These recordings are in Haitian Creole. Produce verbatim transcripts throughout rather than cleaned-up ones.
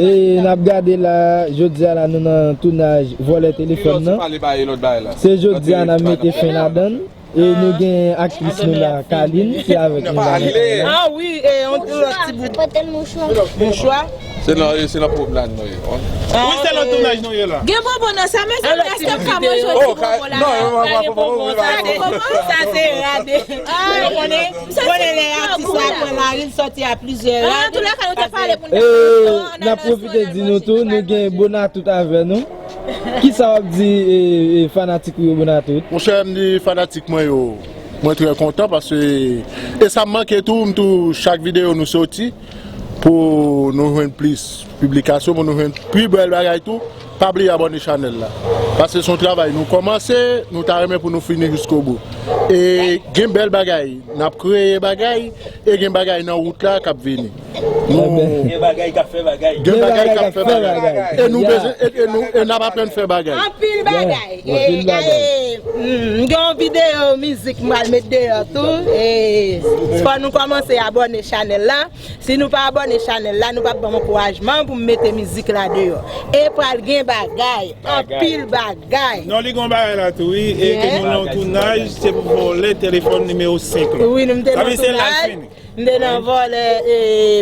E n ap gade la, jodi a la, nou nan tounaj vòlè telefòn nan. Se jodi a n ap mete fen ladan l. E nou gen aktris nou la, Kaline, ki avèk nou la. Ah wi, e yon ti lòt ti bout mouchwa. Se nan, se nan pwomenad nou ye. Wi, se nan tounaj nou ye la. Gen bonbon nan sa, men se lè se ka manje ti bonbon la. Sa se rade. Ou konnen, ou konnen lè atis la pran lari, l sòti a plizyè rad. E n ap pwofite di nou tou, nou gen Bonatout avè nou. Kisa w ap di, e, e, fanatik ou yo, Bonatout? Monchè, m di fanatik mwen yo, mwen trè kontan paske e sa m manke tou, m tou chak videyo nou soti pou nou jwenn plis piblikasyon, pou nou jwenn pi bèl bagay tou. Pa bliye abòne chanèl la. Paske se yon travay nou kòmanse, nou ta renmen pou nou fini jiskobou. E gen bèl bagay, n ap kreye bagay, e gen bagay nan wout la k ap vini. Nou gen bagay k ap fè bagay. Gen bagay k ap fè bagay. E nou bezwen, e, e nou, e n ap aprann fè bagay. Anpil bagay. E, e, mm, m gen yon videyo mizik m pral met deyò tou. E fò nou kòmanse abòne chanèl la. Si nou pa abòne chanèl la, nou p ap ban m ankourajman pou m mete mizik la deyò. E pral gen bagay, anpil bagay. Non, li gen yon bagay la tou, wi. E ke nou nan yon tounaj, se pou vòlè telefòn nimewo senk la. Wi, nou m te nan tounaj. M te nan vòlè, e,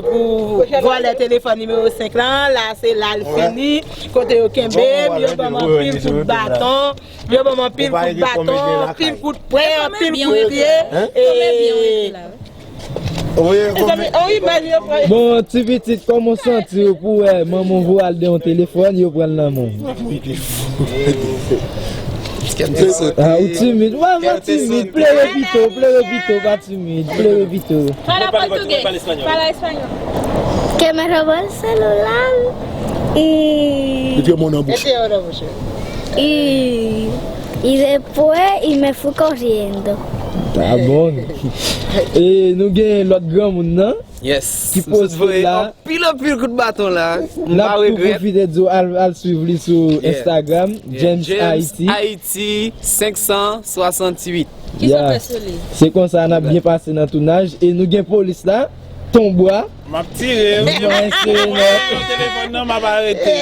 pou vòlè telefòn nimewo senk lan, la se la l fini, kote yo kenbe m, yo ban m anpil kout baton, yo ban m anpil kout baton, anpil kout pwen, anpil kout pye, e, bon, ti pitit, kòman w santi w pou wè manman w voye al de yon telefòn, yo pran l nan men w? Ah, ou timid. Wè, pa timid. Plere pito, plere pito, pa timid. Plere pito. Fala português. Fala espanhol. Que me robó el celular y, y, y después y me fui corriendo. Tá bom. E nou gen lòt granmoun nan. Yes. Ki poste la. Anpil, anpil kout baton la. M pa regrèt. N ap tou pwofite di w al, al swiv li sou Instagram, James Haiti. James Haiti senk san swasantuit. Ki sa w fè sou li? Se konsa n ap byen pase nan tounaj. E nou gen polis la, Ton Bwa. M ap tire. Mwen se mwen. Telefòn nan, m ap arete.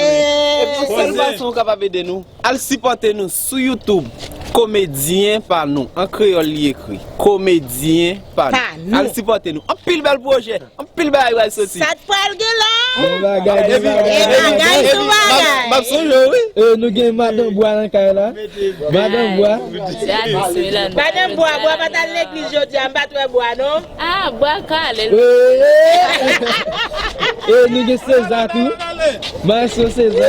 Epi yon sèl fason ou kapab ede nou. Al sipòte nou sou YouTube, Komedyen Pa Nou. An kreyòl li ekri, Komedyen Pa Nou. Al sipòte nou. Anpil bèl pwojè, anpil bagay pral soti. Sa t pral gen la? Gen bagay, gen bagay. E bagay sou bagay. M ap sonje w, wi. E, nou gen madan bwa nan kay la. Madan bwa. Madan bwa, bwa pa t al legliz jodi a, m pa t wè bwa, non. Ah, bwa ka ale. E, nou gen Seza tou. Maestro Seza.